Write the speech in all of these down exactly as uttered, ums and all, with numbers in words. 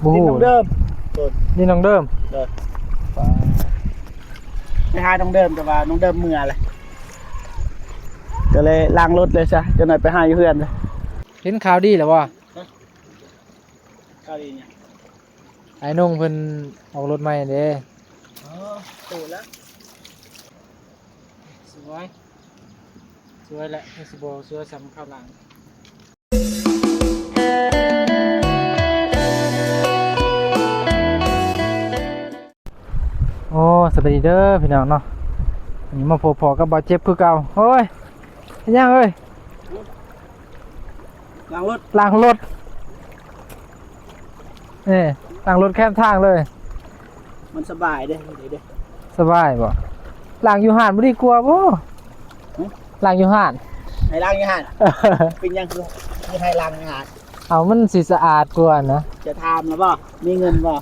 บ่ฮู้ ดินน้องเดิม โดด นี่น้องเดิม โดด ไปหาน้องเดิม แต่ว่าน้องเดิมเมือเลย ก็เลยล้างรถเลยซะ จักหน่อยไปหาอยู่เฮือนเลย เห็นข่าวดีแล้วบ่ ข่าวดีเนี่ย อ้ายนงเพิ่นออกรถใหม่เด้ อ๋อ โตแล้ว สวย สวยแหละ คือสิบ่สวยส่ำคราวหลัง โอ้ สบายดีเด้อพี่น้องเนาะ วันนี้มาพบพ้อกับบ่าวเจ็บคือเก่า โอ้ย เฮ็ดหยังเอ้ย ล้างรถ ล้างรถ เอ้ย ล้างรถแคมทางเลย มันสบายเด้ ดีเด้ สบายบ่ ล้างอยู่ห้านบ่ดีกว่าบ่ หึ ล้างอยู่ห้าน ให้ล้างอยู่ห้าน เป็นหยังคือ คือให้ล้างอยู่ห้าน เอามันสิสะอาดกว่านะ จะถามแล้วบ่ มีเงินบ่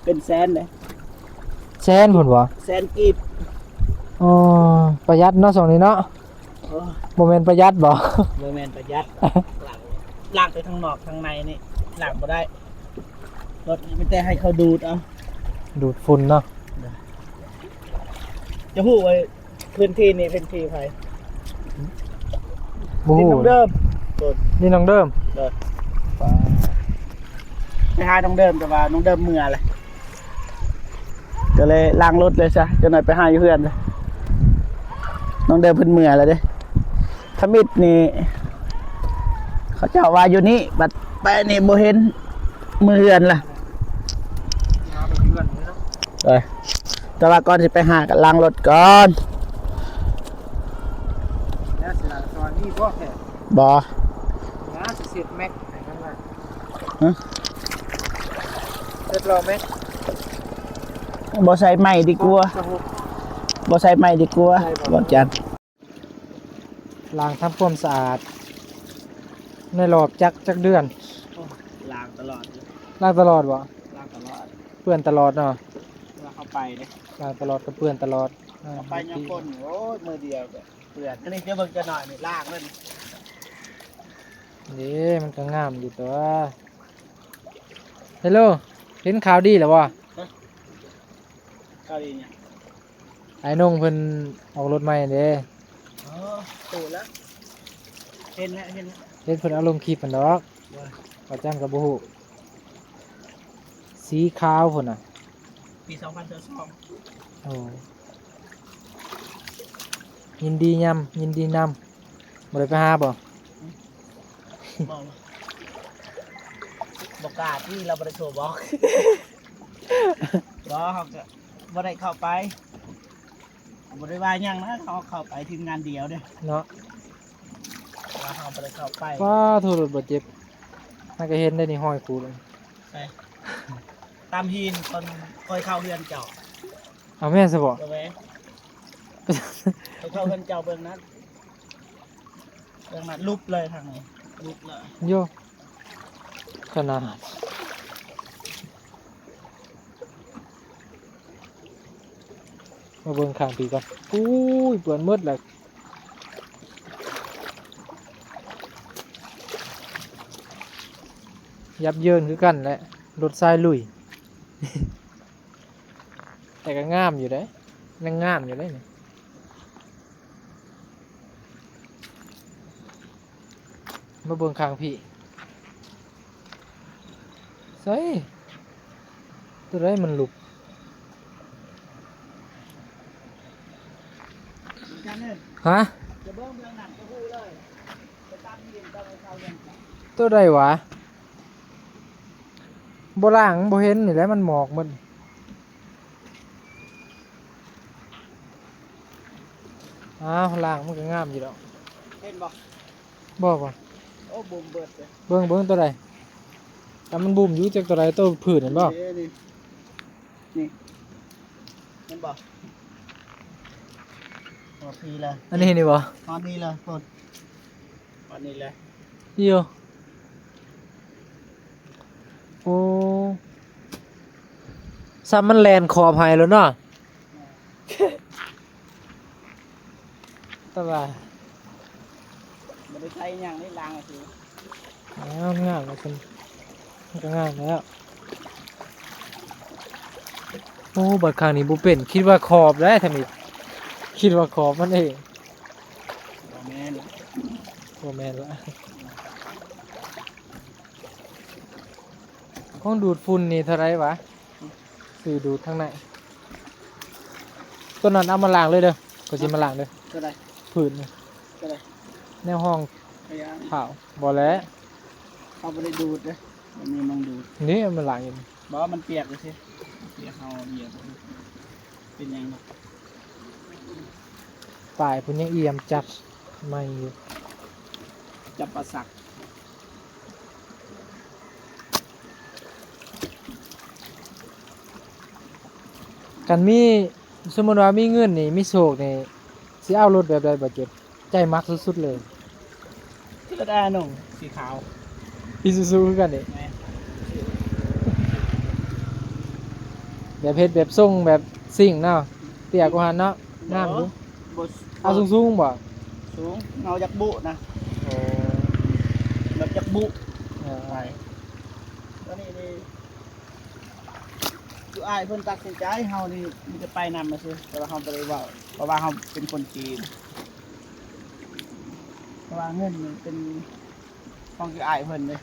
เป็นแสนเด้ แสนพุ้นบ่ แสนกีบ อ๋อ ประหยัดเนาะช่วงนี้เนาะ โอ้ บ่แม่นประหยัดบ่ บ่แม่นประหยัด ล้าง ล้างไปทางนอกทางในนี่ ล้างบ่ได้ รถนี่มีแต่ให้เขาดูดเอา ดูดฝุ่นเนาะ จะฮู้ไว้พื้นที่นี่พื้นที่ไผ บ่ฮู้ ดินน้องเดิม โดด นี่น้องเดิม โดด ไปหาน้องเดิม แต่ว่าน้องเดิมเมือเลย ก็เลยล้างรถเลยซะ จักหน่อยไปหาอยู่เฮือนเลย น้องเดิมเพิ่นเมือแล้วเด้ ทมิตรนี่ เขาเจ้าว่าอยู่นี่ บัดไปนี่บ่เห็น เมือเฮือนล่ะ เอ้ย แต่ว่าก่อนสิไปหาก็ล้างรถก่อน แล้วสิล้างซอยนี่บ่แท้ บ่ นะสิเสร็จแม็กให้มันว่า ฮะ เสร็จรอแม็ก บ่ใส่ไม้ดีกว่า สะหก บ่ใส่ไม้ดีกว่า ใส่บ่ บ่จัน ล้างทำความสะอาด ในรอบจัก จักเดือน โอ้ ล้างตลอดเลย ล้างตลอดบ่ ล้างตลอด เปื้อนตลอดเนาะ เวลาเข้าไปเนี่ย ล้างตลอดก็เปื้อนตลอด อ่า เข้าไปยังคน โอ้ย มือเดียวก็เปื้อน อันนี้จะเบิ่งจะหน่อยนี่ ล้างแล้วนี่ เด้ มันก็งามอยู่ตัว ฮัลโหล เห็นข่าวดีแล้วบ่ ฮะ ข่าวดีเนี่ย อ้ายนงเพิ่นออกรถใหม่เด้ อ๋อ โตแล้ว เห็นแล้ว เห็นแล้ว เห็นเพิ่นเอาลงคลิปหั่นดอก ว่า ว่าจังก็บ่ฮู้ สีขาวพุ้นน่ะ ปีสองพันสอง โอ้ ยินดีนำ ยินดีนำ บ่ได้ไปหาบ่ บ่ บ่กล้าที่เราบ่ได้โทรบอก บ่ เขาก็บ่ได้เข้าไป บ่ได้ว่าหยังนะ เขาเข้าไปทีมงานเดียวเด้ เนาะ ว่าเขาบ่ได้เข้าไป ว้า โทษรถบ่เจ็บ มันก็เห็นได้นี่ห้อยขูดเลย ไป ตามหินตอนค่อยเข้าเฮือนเจ้า เอาแม่นซะบ่ เดี๋ยวแม่ ไปเข้าเฮือนเจ้าเบิ่งนั้น เบิ่งนั้นลุบเลยทางนี้ ลุบเลย โย ขนาด มาเบิ่งข้างพี่ก่อน อุ้ย เปื้อนหมดแล้ว ยับเยินคือกันแหละ รถทรายลุย แต่ก็งามอยู่เด้ ยังงามอยู่เด้นี่ มาเบิ่งข้างพี่ ใส่ ตัวใดมันหลุบ ฮะ ตัวใดวะ บ่ล้างบ่เห็นนี่แหละ มันหมอกหมด อ้าว ล้างมันก็งามอยู่ดอก เห็นบ่ บ่ บ่ โอ้ บุ่มเบิดเลย เบิ่ง เบิ่งตัวใด แต่มันบุ่มอยู่จักตัวใด ตัวผืนนั่นบ่ นี่ นี่ นี่ เห็นบ่ หอดพีเลย อันนี้นี่บ่ หอดนี่เลย โพด หอดนี่เลย เดี๋ยว โอ้ ซ้ำมันแล่นขอบให้แล้วเนาะ แต่ว่า บ่ได้ใช้หยังนี่ล้างก็คือ อ้าว งามแล้วคุณ มันก็งามแล้ว โอ้ บัดครั้งนี้บ่เป็น คิดว่าขอบแล้วทำอีก คิดว่าขอบมันเอง บ่แม่นละ บ่แม่นละ ของดูดฝุ่นนี่เท่าไหร่วะ ซื้อดูดทางใน ตัวนั้นเอามาล้างเลยเด้อ ก็สิมาล้างเด้อ ก็ได้ พื้นนี่ ก็ได้ แนวห้อง ขยะ ขาว บ่แล้ว เขาบ่ได้ดูดเด้อ มันมีมองดูด นี่เอามาล้างอยู่ บ่ มันเปียกเลยสิ เปียกเขาเหยียบ เป็นหยังเนาะ ป้ายเพิ่นยังเอี่ยมจัดใหม่อยู่ จับประสัก คันมี สมมุติว่ามีเงินนี่ มีโชคนี่ สิเอารถแบบใดบ่เจ็บ ใจมักสุดๆเลย รถอาหนงสีขาว อีซูซูคือกันนี่ แม่น แบบเฮ็ดแบบทรงแบบซิ่งเนาะ เตี้ยกว่าหั้นเนาะ งามอยู่ บ่ เอาสูงๆบ่ สูง เอาจักบุนะ โอ้ แบบจักบุ เออ ไป ตัวนี้นี่ คืออ้ายเพิ่นตัดสินใจ เฮานี่มีแต่ไปนำซื่อ แต่ว่าเฮาบ่ได้เว้า เพราะว่าเฮาเป็นคนจีน เพราะว่าเงินนี่เป็นของคืออ้ายเพิ่นเด้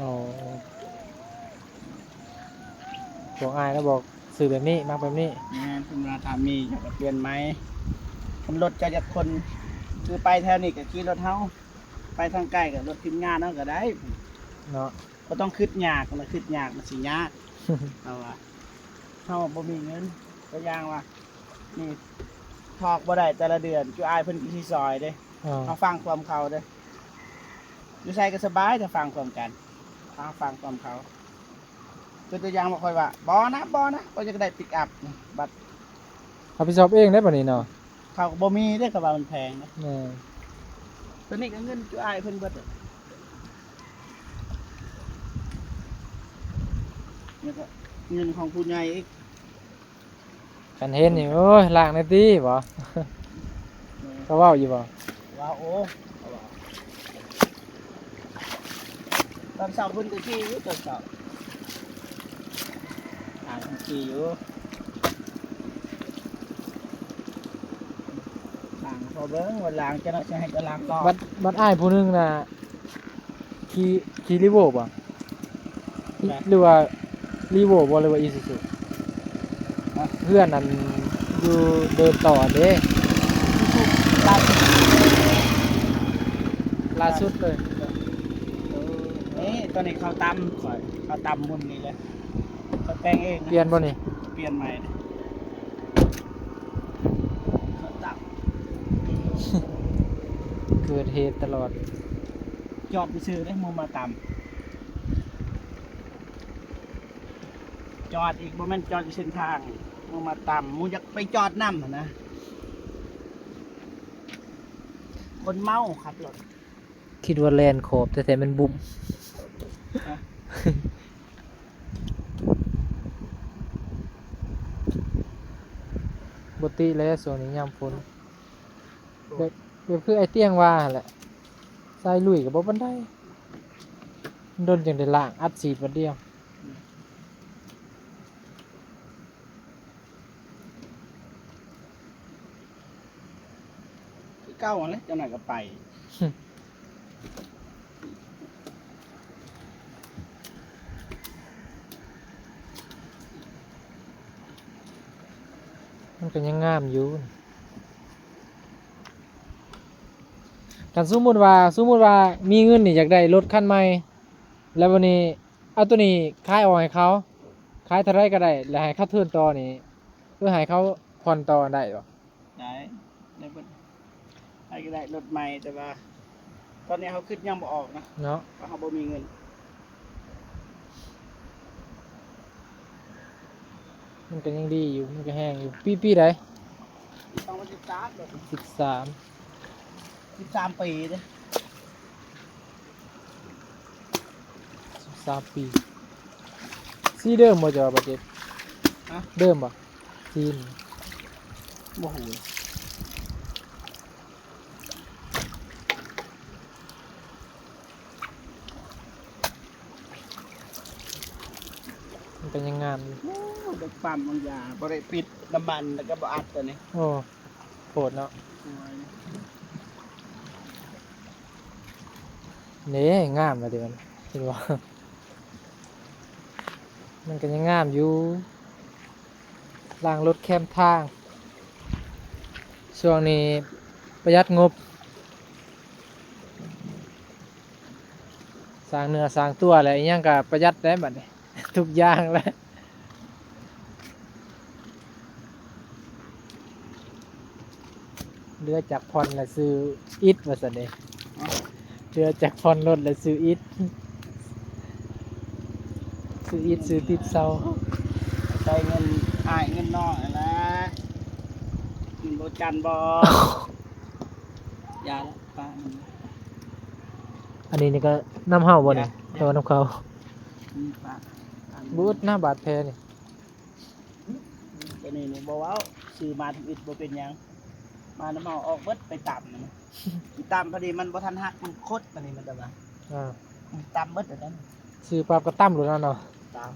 อ๋อ บอกอ้ายแล้วบอกซื้อแบบนี้ มักแบบนี้ แม่น เพิ่นว่าถ้ามีเจ้าก็เปลี่ยนใหม่ คันรถเจ้าจักคน คือไปแถวนี้ก็ขี่รถเฮา ไปทางไกลก็รถทีมงานเฮาก็ได้ เนาะ บ่ต้องคิดยากนะ คิดยากมันสิยาก เอาว่า เฮาบ่มีเงิน ตัวอย่างว่า นี่ ถอกบ่ได้แต่ละเดือน จุอ้ายเพิ่นก็สิซอยเด้ อ่า เฮาฟังความเขาเด้ อยู่ไสก็สบายถ้าฟังความกัน ฟัง ฟังความเขา คือตัวอย่างบ่ค่อยว่า บ่นะ บ่นะ ก็อยากได้ปิกอัพ บัด รับผิดชอบเองได้บัดนี้เนาะ เขาก็บ่มีเด้ เขาว่ามันแพงนะ แม่น ตัวนี้ก็เงินจุอ้ายเพิ่นเบิด แล้วก็เงินของผู้ใหญ่อีก คันเห็นนี่ โอ้ย ล้างแหน่ติบ่ เขาเว้าอยู่บ่ ว่า โอ้ ตอนเช้าเพิ่นก็ขี่อยู่ตอนเช้า ล้างเพิ่นขี่อยู่ ล้างพอเบิ่งว่าล้างจักหน่อยสิให้ก็ล้างต่อ บัด บัดอ้ายผู้หนึ่งน่ะ ขี่ ขี่รีโวบ่ แม่น หรือว่ารีโวบ่ หรือว่าอีซูซู ฮะ เพื่อนอันอยู่เดินต่อเด้ ล่าสุด ล่าสุดเลย เออ นี่ตอนนี้เขาตำ ข้อย เขาตำมุ่นนี่เลย เขาแต่งเองนะ เปลี่ยนบ่นี่ เปลี่ยนใหม่นะ เขาตำ เกิดเหตุตลอด จอดซื่อๆเด้ หมู่มาตำ จอดอีก บ่แม่นจอดอยู่เส้นทาง หมู่มาตำ หมู่อยากไปจอดนำหั่นนะ คนเมาขับรถ คิดว่าแล่นขอบ แต่แท้แม่นบุ่ม ฮะ บ่ติแล้วช่วงนี้ยามฝน แบบ แบบคือไอ้เตี้ยงว่าหั่นแหละ ใส่ลุยก็บ่ปานใด โดนจั่งได้ล้าง อัดฉีดบัดเดียว คือเก่าหั่นแหละ จักหน่อยก็ไป มันก็ยังงามอยู่ คันสมมุติว่า สมมุติว่ามีเงินนี่อยากได้รถคันใหม่ แล้วบัดนี้เอาตัวนี้ขายออกให้เขา ขายเท่าใดก็ได้ แล้วให้เขาเทิร์นต่อนี่ คือให้เขาผ่อนต่อได้บ่ ได้ ได้เบิด ใครก็ได้รถใหม่ แต่ว่า ตอนนี้เขาคิดยังบ่ออกนะ เนาะ เพราะเขาบ่มีเงิน มันก็ยังดีอยู่ มันก็แฮงอยู่ ปี ปีใด สองพันสิบสาม สิบสาม สิบสามปีเด้ สิบสามปี สีเดิมบ่ เจ้าบ่าวเจ็ด ฮะ เดิมบ่ สีนี่ บ่ฮู้ เ มันก็ยังงามอยู่ โอ้ ได้ปั๊มบางอย่าง บ่ได้ปิดน้ำมัน แล้วก็บ่อัดตัวนี้ โอ้ โพดเนาะ โอ้ย นี่งามเลยเดี๋ยวมัน เห็นบ่ มันก็ยังงามอยู่ ล้างรถแคมทาง ช่วงนี้ประหยัดงบ สร้างเนื้อสร้างตัวแล้ว อิหยังก็ประหยัดได้บัดนี้ ทุกอย่างแล้ว เหลือจากผ่อนและซื้ออิฐว่าซั่นเด้ เหลือจากผ่อนรถและซื้ออิฐ ซื้ออิฐซื้อติดเสา ใช้เงินอ้ายเงินน้องนั่นล่ะ กินบ่จันบ่ อย่าละ ปะมัน อันนี้นี่ก็นำเฮาบ่นี่ อย่า แต่ว่านำเขา อืม ปะ บ่อึดนะบาดแผลนี่ ตัวนี้นี่บ่เว้า ซื้อมาทำอิฐบ่เป็นหยัง มานำเฮาออกเบิดไปตำมัน ตำพอดีมันบ่ทันหัก มันคดปานนี้มันจะว่า อ่า ตำเบิดแล้วนั่น ซื้อปั๊บก็ตำโลดนั่นเนาะ ตำ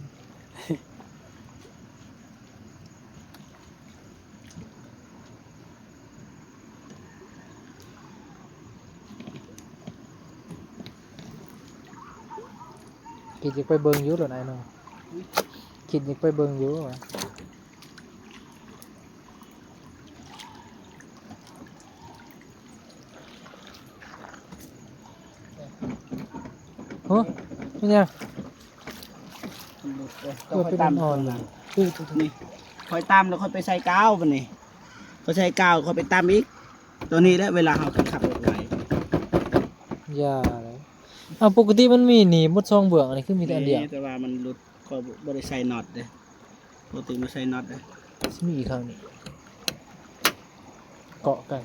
คิดอยากไปเบิ่งอยู่โลดอ้ายน้อง คิดอยากไปเบิ่งอยู่ว่ะ ฮะ เป็นหยัง มันหลุดเลย เออ ต้องค่อยตำ เป็นอ่อนๆ ก่อนนะ คือ นี่ ค่อยตำแล้วค่อยไปใส่กาวบัดนี้ ค่อยใส่กาว ค่อยไปตำอีก ตัวนี้แหละเวลาเฮาขับรถไว อย่าเลย อ้าว ปกติมันมีนี่หมดสองเบื้อง อันนี้คือมีแต่อันเดียว นี่ แต่ว่ามันหลุด ค่อยบ่ได้ใส่น็อตเด้ ปกติมันใส่น็อตเด้ สิมีอีกข้างนี้ เกาะกัน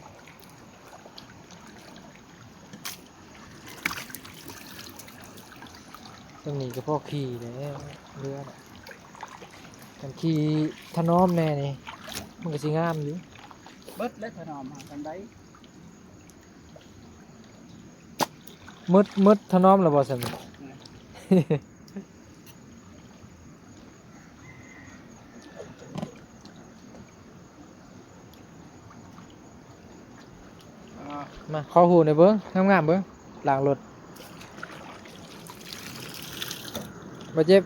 สำนี้ก็พอขี่แล้ว เรือน่ะ คันขี่ถนอมแน่นี่ มันก็สิงามอยู่ เบิดแล้วถนอมหากันได้ หมด หมดถนอมแล้วบ่ซั่น อืม อ่า มา ขอฮู้หน่อยเบิ่ง งามๆเบิ่ง ล้างรถ บ่เจ็บ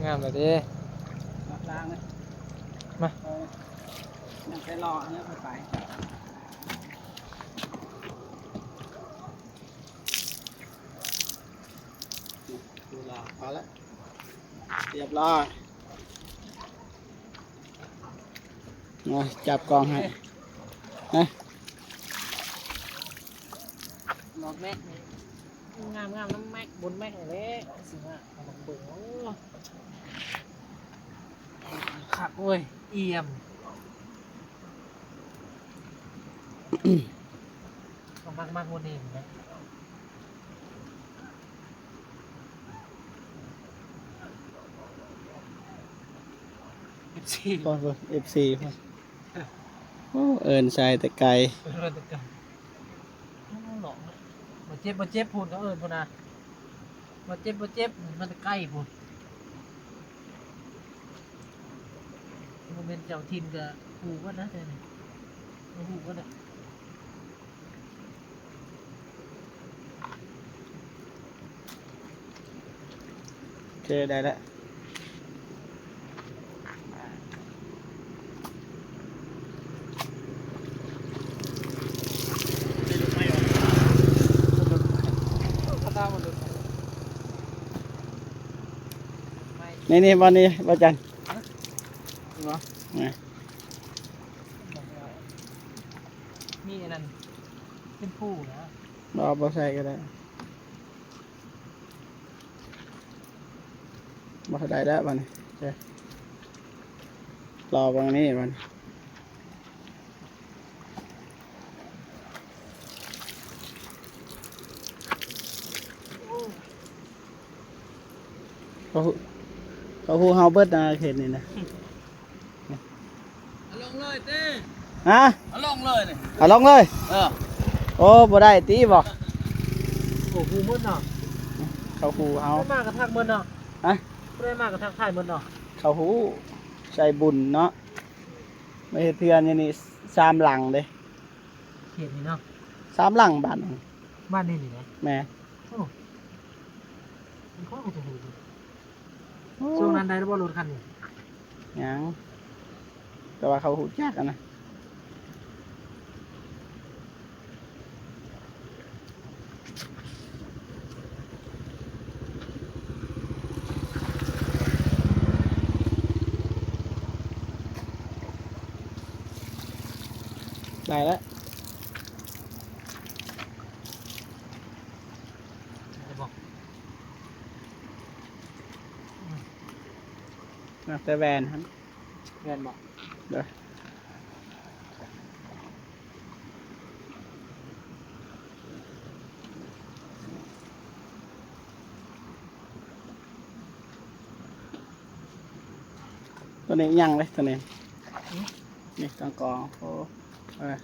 งามเลยเด้ มาล้างเลย มา เออ ยังไปรอเนี่ยไปไป ดูรอ เอาละ เรียบร้อย มา จับกล้องให้ ฮะ ดอกแม็กนี่ งามๆนำแม็ก บนแม็กนี่แหละ สิว่าเอามาเบิ่ง โอ้ คักเว้ย เอี่ยม ก็มักๆ คนนี้นะ เอฟซี ก่อนเบิ่ง เอฟซี ก่อน โอ้ เอิ้นใส่แต่ไกล เอิ้นแต่ไกล โอ้ หลอกนะ บ่เจ็บ บ่เจ็บ พู้นเขาเอิ้นพู้นนะ บ่เจ็บ บ่เจ็บ มันใกล้พู้น บ่แม่นเจ้าถิ่นก็ฮู้เบิดนะ แต่นี่ ฮู้เบิดนะ โอเค ได้แล้ว นี่ นี่ บ่อนนี่ บ่อนจัน ฮะ นี่บ่ นี่ มีอันนั้น เป็นผู้นะ บ่ บ่ใส่ก็ได้ บ่ได้แล้วบัดนี้ เด้อ รอเบิ่งนี่บัดนี้ เขาฮู้ เขาฮู้เฮาเบิดนะ เขตนี้นะ เอาลงเลยติ ฮะ เอาลงเลยนี่ เอาลงเลย เออ โอ้ บ่ได้ติบ่ โอ้ ฮู้หมดเนาะ เขาฮู้เฮา ผู้ใดมากระทักหมดเนาะ ฮะ ผู้ใดมากระทักทายหมดเนาะ เขาฮู้ ใส่บุญเนาะ มาเฮ็ดเฮือนอยู่นี่สามหลังเด้ เขตนี้เนาะ สามหลังบ้าน บ้านนี้นี่นะ แม่น โอ้ มันก็จะฮู้ โอ้ ช่วงนั้นได้แล้วบ่รถคันนี้ ยัง แต่ว่าเขาฮู้จักอะนะ ได้แล้ว ได้บ่ อ่ะ แต่แว่นหั่น แว่นบ่ เด้อ ตัวนี้ยังเลย ตัวนี้ อืม นี่กองกอง โอ้ เออ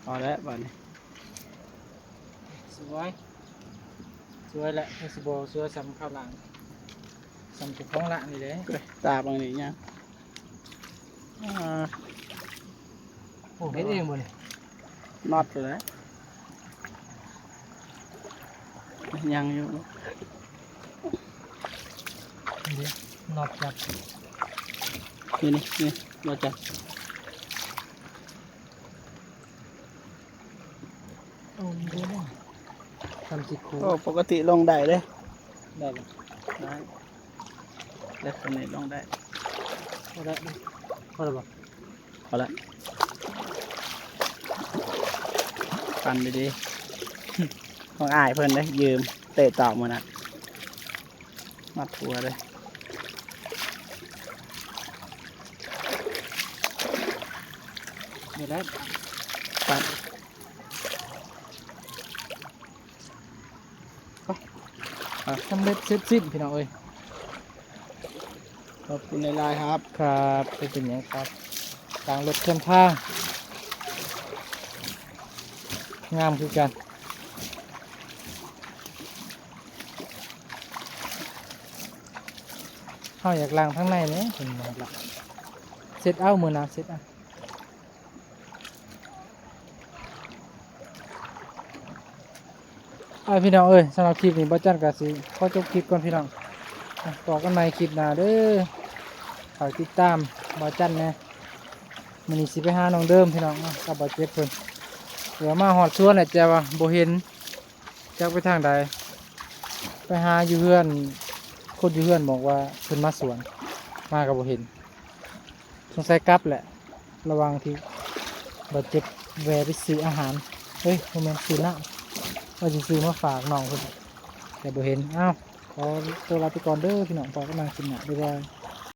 พอแล้วบัดนี้ สวย สวยแหละ คือสิบ่สวยส่ำข้าวหลาม ส่ำเจ้าของร้านนี่แหละ เอ้ย ตาบางนี่ยัง อ่า โอ้ เฮ็ดเองบ่นี่ น็อตเลย ยังอยู่ นี่ น็อตจับ นี่ นี่ นี่ น็อตจับ เอามันดูหน่อย ทำสิครู โอ้ ปกติลงได้เด้ ได้บ่ ได้ แล้วตัวนี้ลงได้ พอแล้วบ่ พอแล้วบ่ พอละ ปั่นดีๆ ของอ้ายเพิ่นเด้ ยืม เตะตอกมื้อนั้น มัดหัวเลย เดี๋ยวแล้ว ปั่น สำเร็จเสร็จสิ้นพี่น้องเอ้ย ขอบคุณหลายๆครับ ครับ บ่เป็นหยังครับ กลางรถเทียมทาง งามคือกัน เฮาอยากล้างทางในนี่ เห็นบ่ล่ะ เช็ดเอา มื้อหน้าเช็ดเอา เอาพี่น้องเอ้ย สำหรับคลิปนี้บ่าวจันก็สิขอจบคลิปก่อนพี่น้อง อ่ะ พบกันใหม่คลิปหน้าเด้อ ฝากติดตามบ่าวจันแหน่ มื้อนี้สิไปหาน้องเดิมพี่น้องเนาะ กับบ่าวเจ็บเพิ่น เดี๋ยวมาฮอดสวนแล้ว แต่ว่าบ่เห็น จักไปทางใด ไปหาอยู่เฮือน คนอยู่เฮือนบอกว่าเพิ่นมาสวน มาก็บ่เห็น สงสัยกลับแหละ ระหว่างที่บ่าวเจ็บแวะไปซื้ออาหาร เฮ้ย บ่แม่น ซื้อน้ำ ว่าสิซื้อมาฝากน้องเพิ่น แต่บ่เห็น อ้าว ขอตัวลาไปก่อนเด้อพี่น้อง พบกันใหม่คลิปหน้า บ๊ายบาย